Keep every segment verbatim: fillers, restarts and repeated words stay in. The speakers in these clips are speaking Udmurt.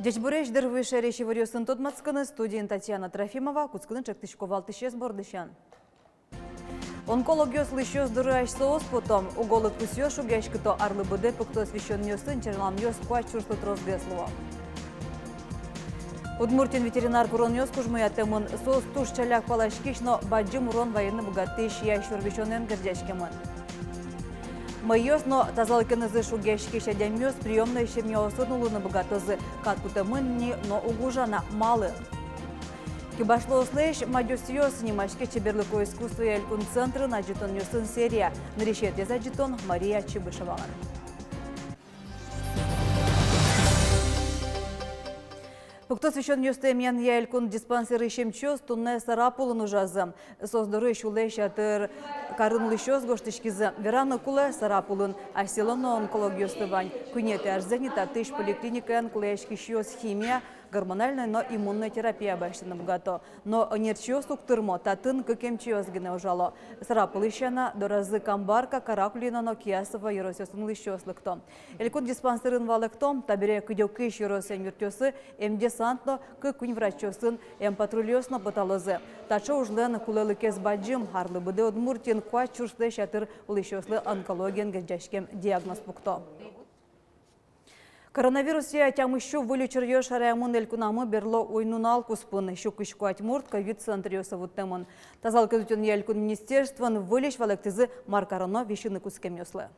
Ӟечбуресь, дыр вуиз шаерысь иворъёсын тодматскыны. Студиын Татьяна Трофимова. Кутскыны ӵектӥсько валтӥсез бордысен. Онкологъёс улӥсьёс доры асьсэос пото. Уго лыдпусъёс шугъяськыто: арлы быдэ пуктос висёнъёсын черламъёс куать сюрслы тросгес луо. Удмуртиын ветеринар куронъёс кужмоятэмын. Соос туж ӵаляк паласькись но бадӟым урон вайыны быгатӥсь ящур висёнэн герӟаськемын. Мӧйыос но тазалыкенызы шугъяськись адямиос приёмной семьяосын улыны быгатозы. Кат кутэмын ни, но уг ужа на. Малы? «Кибашлыослэсь мадёсъёс» нимаське чеберлыко искусствоя элькун центрын адӟытонъёсын серия. Нырысетӥез адӟытон Мария Чибышевалэн. Пуктос висёнъёсты эмъянъя элькун диспансерысь эмчиос туннэ Сарапулын ужазы. Соос доры сюлэсь ятыр карын улӥсьёс гожтӥськизы. Вераны кулэ, Сарапулын асьсэлэн но онкологъёссы вань. Куинетӥ арзэ ни татысь поликлиникаын кулэяськисьёс химия, гормональной но иммунной терапия басьтыны быгато. Но ӧнерчиос уг тырмо, татын кык эмчиос гинэ ужало. Сарапулысь сяна, доразы Камбарка, Каракулино но Киясово ёросъёсын улӥсьёс лыкто. Элькун диспансерын валэкто: табере кыдёкысь ёросэн юртъёсы эм десант но кык-куинь врачъёсын эм патрульёс но поталозы. Таӵе ужлэн кулэлыкез бадӟым. Арлы быдэ Удмуртиын куать сюрслэсь ятыр улӥсьёслы онкологиен герӟаськем диагноз пукто. Коронавирусъя тямыссю выль учыръёс шараямын элькунамы берло уй-нунал куспын. Сю кызь куать мурт ковид центръёсы вуттэмын. Тазалыкен утёнъя элькун министерствоын выльысь валэктӥзы, мар кароно висьыны кутскемъёслы.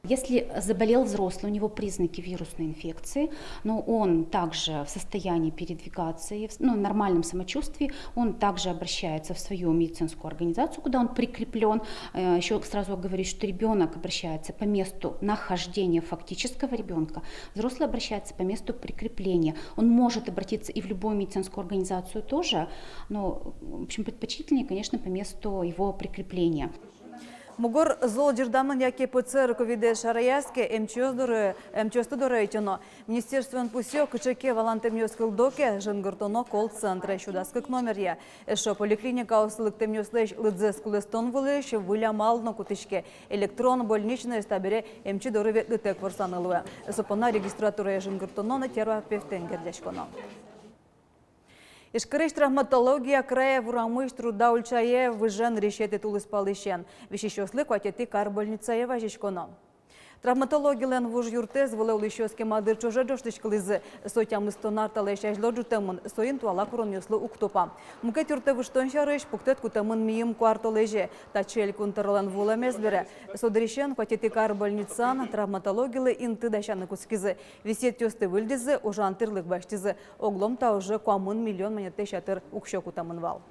Если заболел взрослый, у него признаки вирусной инфекции, но он также в состоянии передвигаться и в с-, ну, в нормальном самочувствии, он также обращается в свою медицинскую организацию, куда он прикреплён. Э, ещё сразу оговорюсь, что ребёнок обращается по месту нахождения фактического ребёнка, взрослый обращается по месту прикрепления. Он может обратиться и в любую медицинскую организацию тоже, но, в общем, предпочтительнее, конечно, по месту его прикрепления. Мугор зол ӟырдамын яке ПЦР ковидэз шараяз ке, эмчиос доры, эмчиосты доры ӧтёно. Министерствоын пусъё: кыӵе ке валантэмъёс кылдо ке, жингыртоно колл-центрэ сю дас кык номеръя. Эшшо поликлиникаосы лыктэмъёслэсь лыдзэс кулэстон вылысь выль амал но кутӥське. Электрон больничноез табере эмчи доры ветлытэк ворсаны луэ. Со понна регистратурае жингыртоно но терапевтэн герӟаськоно. Ижкарысь травматология крае вурамысь Труда ульчае выже нырысетӥ тулыспалысен. Висисьёслы куатетӥ кар больницае вазиськоно. Травматологилэн вуж юртэз вылэ улӥсьёс кема дыр ӵоже ӝожтӥськылӥзы. Со тямыстон ар талэсь азьло ӝутэмын, соин туала куронъёслы уг тупа. Мукет юртэ выжтон сярысь пуктэт кутэмын миым куартолэзе. Татчы элькун тӧролэн вуылэмез бере. Со дырысен куатетӥ кар больницаын травматологилы инты дасяны кутскизы. Висъетъёсты выльдӥзы, ужан тӥрлык басьтӥзы. Оглом та уже куамын миллион манетлэсь ятыр уксё кутэмын вал.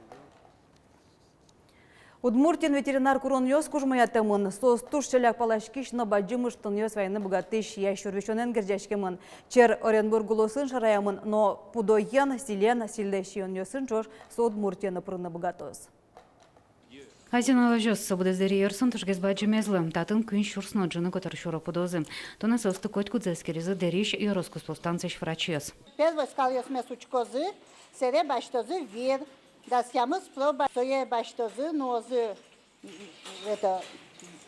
Удмуртиын ветеринар куронъёс кужмоятэмын. Соос туж ӵаляк паласькись но бадӟым ыштонъёс вайыны быгатӥсь ящур висёнэн герӟаськемын. Чер Оренбург улосын шараямын, но пудоен, сӥлен, сӥльлэсь сиёнъёсын ӵош со Удмуртиын но пырыны быгатоз. Азьын алозёс. Со быдэс Дэри ёросын тужгес бадӟымезлы. Татын куинь сюрс но ӝыны котыр сюро пудозы. Туннэ соосты котькудзэ эскеризы Дэрись ёрос куспо станциысь врачъёс. Первой скалъёсмес учкозы, сэре басьтозы вир, дас тямыс проба, сое басьтозы, нуозы, это,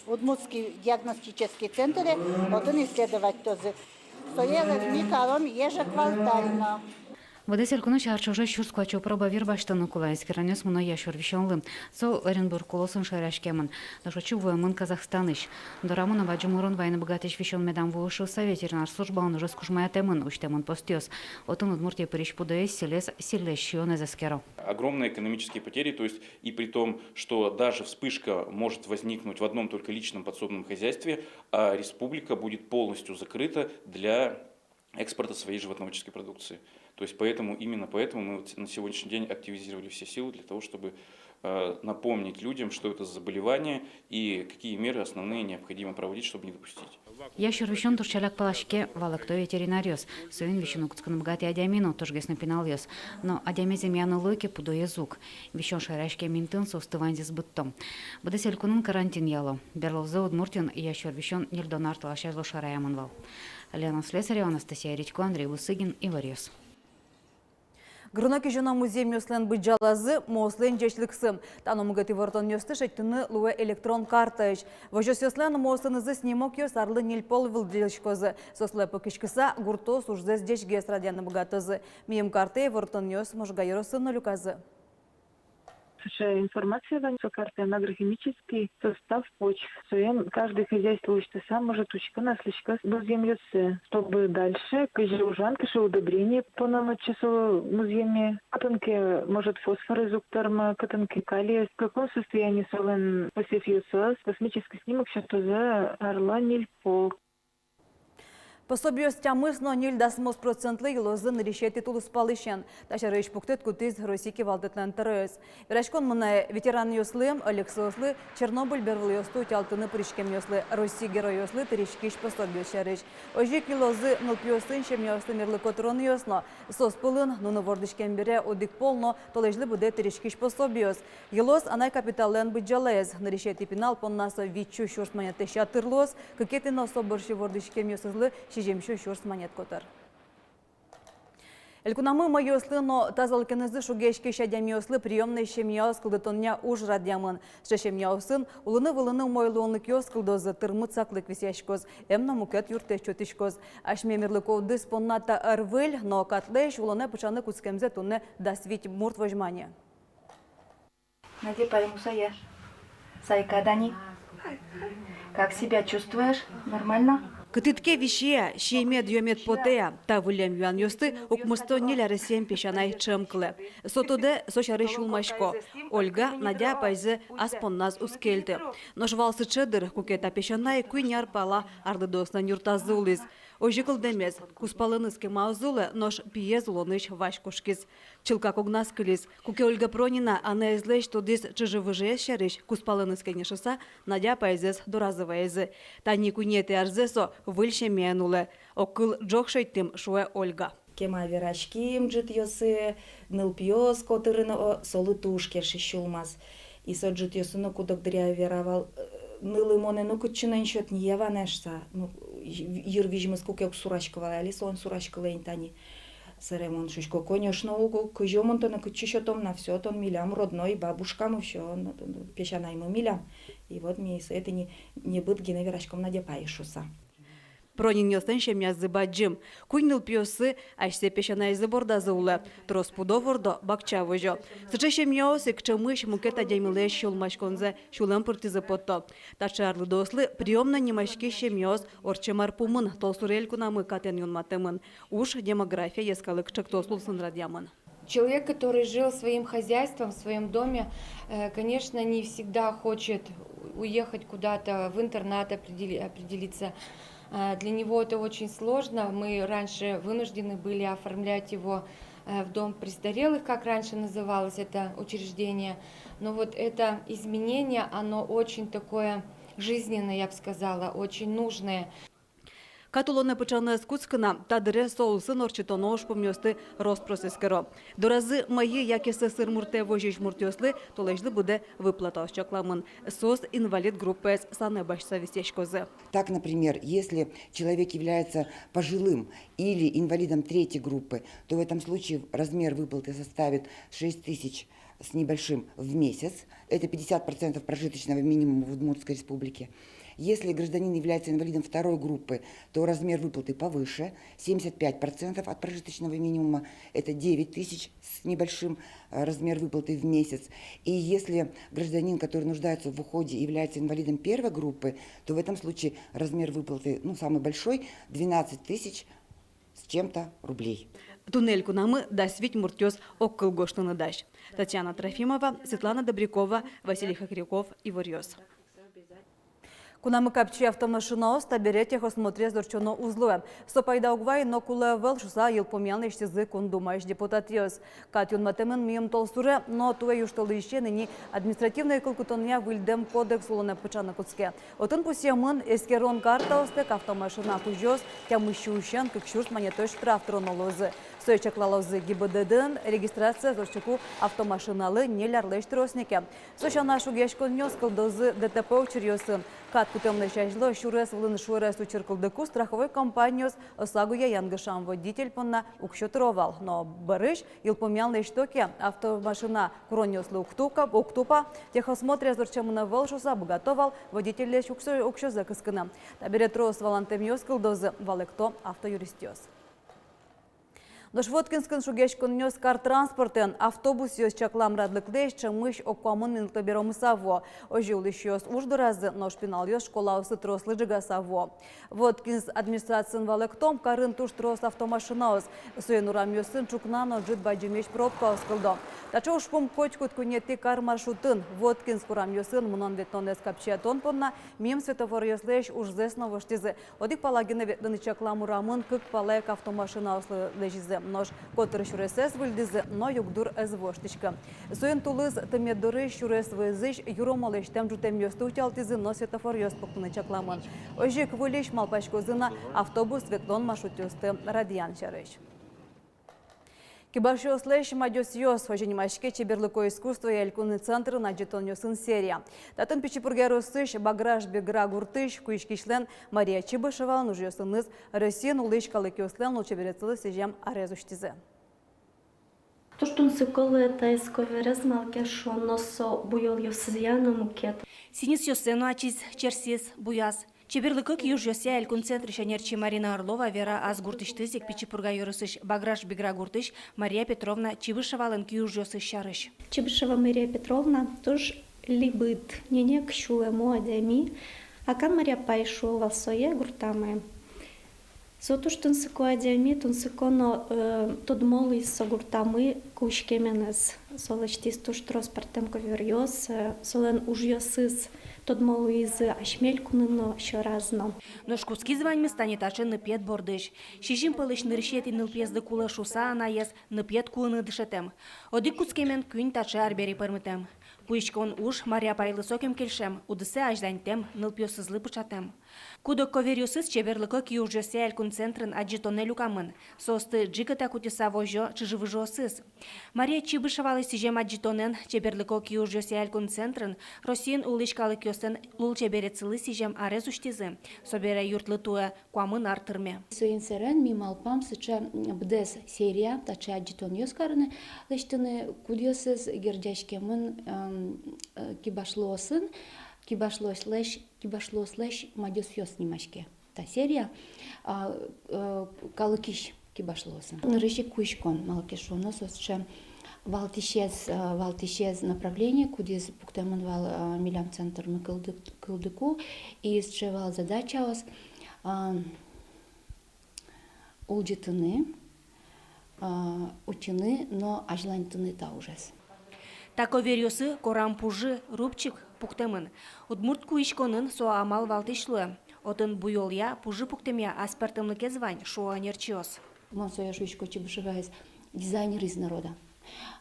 Удмуртский диагностический центре, отын исследовать карозы. Сое ми каром ежеквартально. Быдэс элькунысь ар ӵоже сюрс куать сю проба вир басьтыны кулэ. Эскеронъёс мыно ящур висёнлы. Со Оренбург улосын шараськемын. Нош отчы вуэмын Казахстанысь. Дорамы но бадӟым урон вайыны быгатӥсь висён медам вуы шуыса, ветеринар службаын ужез кужмоятэмын, усьтэмын постъёс. Отын Удмуртие пырись пудоез, сӥлез, сӥльлэсь сиёнэз эскеро. Огромные экономические потери, то есть и при том, что даже вспышка может возникнуть в одном только личном подсобном хозяйстве, а республика будет полностью закрыта для экспорта своей животноводческой продукции. То есть поэтому, именно поэтому мы вот на сегодняшний день активизировали все силы для того, чтобы, э, напомнить людям, что это за заболевание и какие меры основные необходимо проводить, чтобы не допустить. Ящур висён туж ӵаляк палаське, валэкто ветеринаръёс. Соин висьыны кутскыны быгатэ адями но, тужгес но пиналъёс. Но адямиез эмъяны луэ ке, пудоез уг. Висён шараськем интыын соосты ваньзэс быдто. Быдэс элькунын карантин яло. Берлозэ Удмуртиын ящур висён ньыльдон ар талэсь азьло шараямын вал. Лена Слесарева, Анастасия Редько, Андрей Бусыгин, «Иворъёс». Гырно-кизёно музъемъёслэн быдӟалазы — моослэн ӟечлыксы. Та но мукет ивортонъёсты шедьтыны луэ электрон картаысь. Возёсъёслэн моослэнызы снимокъёс арлы ньыль пол вылдӥськозы. Соослы пыкиськыса, гуртоос ужзэс ӟечгес радъяны быгатозы. Миым картая ивортонъёс Можга ёросын но люказы. Сыӵе информация вань со картаын: агрохимический состав почв. Соин каждый хозяйство усьтыса может учкыны аслэсьтыз музъемъёссэ, чтобы дальше, кызьы ужан, кызьы удобрение поно ортче со музъеме, кытын ке, может, фосфорез уг тырмы, кытын ке калиез, в каком состоянии солэн посевъёсыз. Космический снимок сётозы арлы ньыль пол. Пособиос тямыс но ньыль дасмос процентлы йылозы нырысетӥ тулыспалысен. Та сярысь пуктэт кутӥз Россия кивалтэтлэн тӧроез. Вераськон мынэ ветеранъёслы, ӧлексоослы, Чернобыль бервылъёсты утялтыны пыриськемъёслы, Россия геройёслы тыриськись пособиос сярысь. Озьы ик йылозы нылпиосын семьяослы мерлыко тыронъёс но. Соос пӧлын нуны вордӥськем бере одӥг пол но толэзьлы быдэ тыриськись пособиос. Йылоз анай капиталлэн быдӟалаез. Нырысетӥ пинал понна со витьсю сюрс манетлэсь ятыр луоз, кыкетӥ но со бӧрсьы вордӥськемъёсызлы сизьымсю сюрс манет котыр. Элькунамы мӧйыослы но тазалыкенызы шугъяськись адямиослы приёмной семьяос кылдытонъя уж радъямын. Сыӵе семьяосын улыны-вылыны умой луонлыкъёс кылдозы, тырмыт саклык висъяськоз, эм но мукет юрттэт сётӥськоз. Асьме мерлыко удыс понна та ӧр выль, но катлэсь улонэ пыӵаны кутскемзэ туннэ дас вить мурт возьма ни. Надя, паймусая. Сайкадани. Как себя чувствуешь? Нормально? Кытыд ке висьыя, сиемед-юэмед потэ-а? Та выллем юанъёсты укмыстон ньыль аресъем песянай ӵем кылэ. Со тодэ, со сярысь сюлмасько. Ольга Надя апайзэ ас понназ уз кельты. Нош вал сыӵе дыр, куке та песянай куинь ар пала арлыдоослэн юртазы улӥз. Озьы кылдэмез: кузпалыныз кема уз улэ, нош пиез улонысь вазь кошкиз. Чылкак огназ кылиз. Куке Ольга Пронина анаезлэсь тодӥз чыжы-выжыез сярысь, кузпалыныз кенешыса, Надя апайзэс доразы ваизы. Тани куинетӥ арзэ со выль семьяен улэ. Огкыл ӝог шедьтӥм, шуэ Ольга. Кема вераським ӝытъёсы, нылпиос котырын, о, солы туж кельшиз сюлмаз. И со ӝытъёсы но куд-ог дыръя вера вал, э, нылы монэ но кытчы но эн сёт ни, я, ванэшса. Ну, йыр визьмыз куке уг сураськы вал, али со эн сураськылэ ини тани. Сэре мон шуисько, конечно, уг, уг, кызьы мон тонэ кытчы сётом на, всё, тон милям родной бабушкамы, всё, ну, тон, песянаймы милям. И вот ми сое тӥни небыт гинэ вераськом Надя апай шуыса. Пронинъёслэн семьязы бадӟым. Куинь нылпиоссы асьсэ песянайзы бордазы улэ. Трос пудо вордо, бакча возё. Сыӵе семьяос ик ӵемысь мукет адямилэсь сюлмаськонзэ сюлэм пыртӥзы потто. Таӵе арлыдоослы приёмной нимаськись семьяос ортчем ар пумын толсуре элькунамы катэн юнматэмын. Уж «Демография» йӧскалык ӵектос улсын радъямын. Человек, который жил своим хозяйством в своём доме, э, конечно, не всегда хочет уехать куда-то в интернат определи-, определиться. Э, для него это очень сложно. Мы раньше вынуждены были оформлять его, э, в дом престарелых, как раньше называлось это учреждение. Но вот это изменение, оно очень такое жизненное, я бы сказала, очень нужное. Кат улонэ пыӵаны ӧз кутскы на, та дыре со улсын ортчытоно ужпумъёсты рос-прос эскеро. Доразы мӧйы яке сӧсыр муртэ возись муртъёслы толэзьлы быдэ выплатаос чакламын. Соос инвалид группаез санэ басьтыса висъяськозы. Так, например, если человек является пожилым или инвалидом третьей группы, то в этом случае размер выплаты составит шесть тысяч с небольшим в месяц. Это пятьдесят процентов прожиточного минимума в Удмуртской Республике. Если гражданин является инвалидом второй группы, то размер выплаты повыше, семьдесят пять процентов от прожиточного минимума, это девять тысяч с небольшим, э, размер выплаты в месяц. И если гражданин, который нуждается в уходе, является инвалидом первой группы, то в этом случае размер выплаты, ну, самый большой, двенадцать тысяч с чем-то рублей. Туннэ элькунамы дас вить муртъёс огкыл гожтыны дась. Татьяна Трофимова, Светлана Добрякова, Василий Хохряков, «Иворъёс». Кунамы капчи автомашинаос табере техосмотрез ортчоно уз луэ. Со пайда уг вай но кулэ ӧвӧл шуыса йылпумъян лэсьтӥзы Кун Думаысь депутатъёс. Кат юнматэмын миым толсуре, но туэ южтолэзьысен ини административной кыл кутонъя выльдэм кодекс улонэ пыӵаны кутске. Отын пусъемын, эскерон картаостэк автомашина кузёос тямыс сюысен кык сюрс манетозь штраф тыроно луозы. Сое чаклалозы ГИБДД-ын, регистрация ортчыку автомашиналы ньыль арлэсь трос ни ке. Со сяна шугъяськонъёс кылдозы ДТП учыръёсын. Кат Кутэмлэсь азьло сюрес вылын шуэрес учыр кылдыку страховой компаниос ӧслагуя янгышам водитель понна уксё тыро вал. Но бӧрысь йылпумъян лэсьто ке, автомашина куронъёслы уг тупа, уг тупа, техосмотрез ортчемын ӧвӧл шуыса быгато вал водительлэсь уксё, уксёзэ кыскыны. Табере трос валантэмъёс кылдозы, валэкто автоюристъёс. Нош Воткинскын шугъяськонъёс кар транспортэн. Автобусъёс чаклам радлыклэсь ӵемысь ог куамын минутлы беромыса вуо. Озьы улӥсьёс уж доразы, нош пиналъёс школаосы трослы ӝегаса вуо. Воткинск администрациын валэктом: карын туж трос автомашинаос. Соин урамъёсын ӵукна но ӝыт бадӟымесь пробкаос кылдо. Таӵе ужпум котькуд куинетӥ кар маршрутын. Воткинск урамъёсын мынон-ветлонэз капчиятон понна мим светофоръёслэсь ужзэс но воштӥзы. Одӥг пала гинэ ветлыны чаклам урамын кык пала ик автомашинаослы лэзизы, нош котыр сюресэз выльдӥзы но югдур ӧз воштӥськы. Соин тулыс тымет дорысь сюрес вӧзысь юромо лэсьтэм ӝутэменъёсты утялтӥзы но светофоръёс пуктыны чакламын. Озьы ик выльысь малпаськозы на автобус ветлон маршрутъёсты радъян сярысь. Кибашлыослэсь мадёсъёс — озьы нимаське чеберлыко искусствоя элькун центрын адӟытонъёсын серия. Татын Пичи Пурга ёросысь Баграш-Бигра гуртысь куиськисьлэн Мария Чибышевалэн ужъёсыныз Россиын улӥсь калыкъёслэн лулчеберетсылы сӥзем арез усьтӥзы. Туж тунсыко луэ таиз коверез, малы ке шуоно со буёлъёсызъя но мукет. Сӥньысъёссэ но ачиз черсиз, буяз. Чеберлыко киужъёсъя элькун центрысь ӧнерчи Марина Орлова вера ас гуртысьтыз ик, Пичи Пурга ёросысь Баграш-Бигра гуртысь Мария Петровна Чибышевалэн киужъёсыз сярысь. Чибышева Мария Петровна туж либыт, ненег сюлэмо адями. Акан Мария апай шуо вал сое гуртамы. Со туж тунсыко адями, тунсыко но, э, тодмо луиз со гуртамы куиськеменыз. Со лэсьтӥз туж трос пӧртэм коверъёс, э, солэн ужъёсыз тодмо луизы асьме элькунын но, сьӧраз но. Нош кутскиз ваньмыз тани таӵе ныпъет бордысь. Сизьым пӧлысь нырысетӥ нылпиезлы кулэ шуыса, анаез ныпъет кулыны дышетэм. Одӥг кутскемен куинь таӵе арбери пӧрмытэм. Куиськон уж Мария апайлы сокем кельшем, удысэ азьланьтэм, нылпиосызлы пыӵатэм. Куд-ог коверъёсыз чеберлыко киужъёсъя элькун центрын адӟытонэ люкамын. Соосты ӝикыта кутыса возё чыжы-выжыосыз. Мария Чибышевалы сӥзем адӟытонэн чеберлыко киужъёсъя элькун центрын Россиын улӥсь калыкъёслэн лулчеберетсылы сӥзем арез усьтӥзы. Собере юртлы туэ куамын ар тырме. Соин сэрен ми малпам сыӵе, м, быдэс серия таӵе адӟытонъёс карыны, лэсьтыны, кудъёсыз герӟаськемын, эм, э, кибашлыосын, кибашлыослэсь, кибашлыослэсь мадёсъёс нимаське та серия, а, э, калыкысь кибашлыосын. Нырысь ик куиськон, малы ке шуоно со сыӵе валтӥсез, э, валтӥсез направление, кудӥз пуктэмын вал, э, милям центрмы кылды-, кылдыку, и сыӵе вал задачаос, а, улӟытыны, а, утьыны но азьланьтыны та ужез. Та коверъёсы корам пужы, рубчик, пуктэмын. Удмурт куиськонын со амал валтӥсь луэ. Отын буёлъя, пужы пуктэмъя аспӧртэмлыкез вань, шуо ӧнерчиос. Мон сое шуисько, Чибышеваез дизайнер из народа.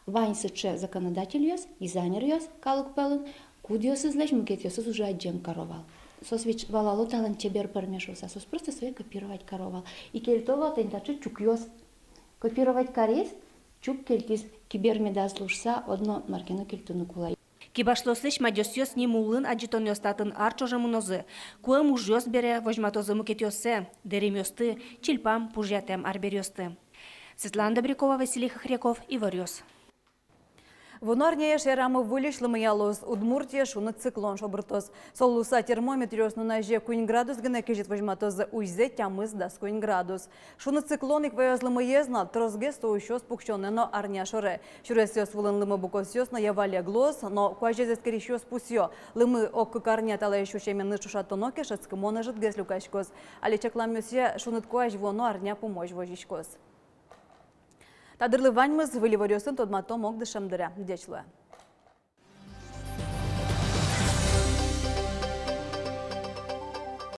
Вань сыӵе законодательёс, дизайнеръёс калык пӧлын, кудъёсызлэсь мукетъёсыз уже адӟем каро вал. Соос ведь валало, талэн чебер пӧрме шуыса, соос просто сое копировать каро вал. И кельто вал тани таӵе чукъёс. Копировать кариз, чук кельтӥз, кибер медаз лу шуыса, одно мар ке но кельтыны кулэ. Кибашлыослэсь мадёсъёс ним улын адӟытонъёс татын ар ӵоже мынозы. Куэм ужъёс бере возьматозы мукетъёссэ, дэремъёсты, чильпам, пужъятэм арбериосты. Светлана Добрякова, Василий Хохряков, Иворъёс. Вуоно арняе шаерамы выльысь лымыялоз. Удмуртие шуныт циклон шобыртоз. Со луыса термометръёс нуназе куинь градус гинэ кезьыт возьматозы, уйзэ тямыс-дас куинь градус. Шуныт циклон ик ваёз лымыез но, тросгес со усёз пуксёнэ но арня шоры. Сюресъёс вылын лымыбукосъёс но ява леглоз, но куазез эскерисьёс пусъё: лымы ог-кык арня талэсь усеменыз ӵошатоно ке, шӧдскымон ӧжытгес люкаськоз. Али чакламъёсъя, шуныт куазь вуоно арня пумозь возиськоз. Та дырлы ваньмыз. Выль иворъёсын тодматом ог дышем дыре. Ӟеч луэ.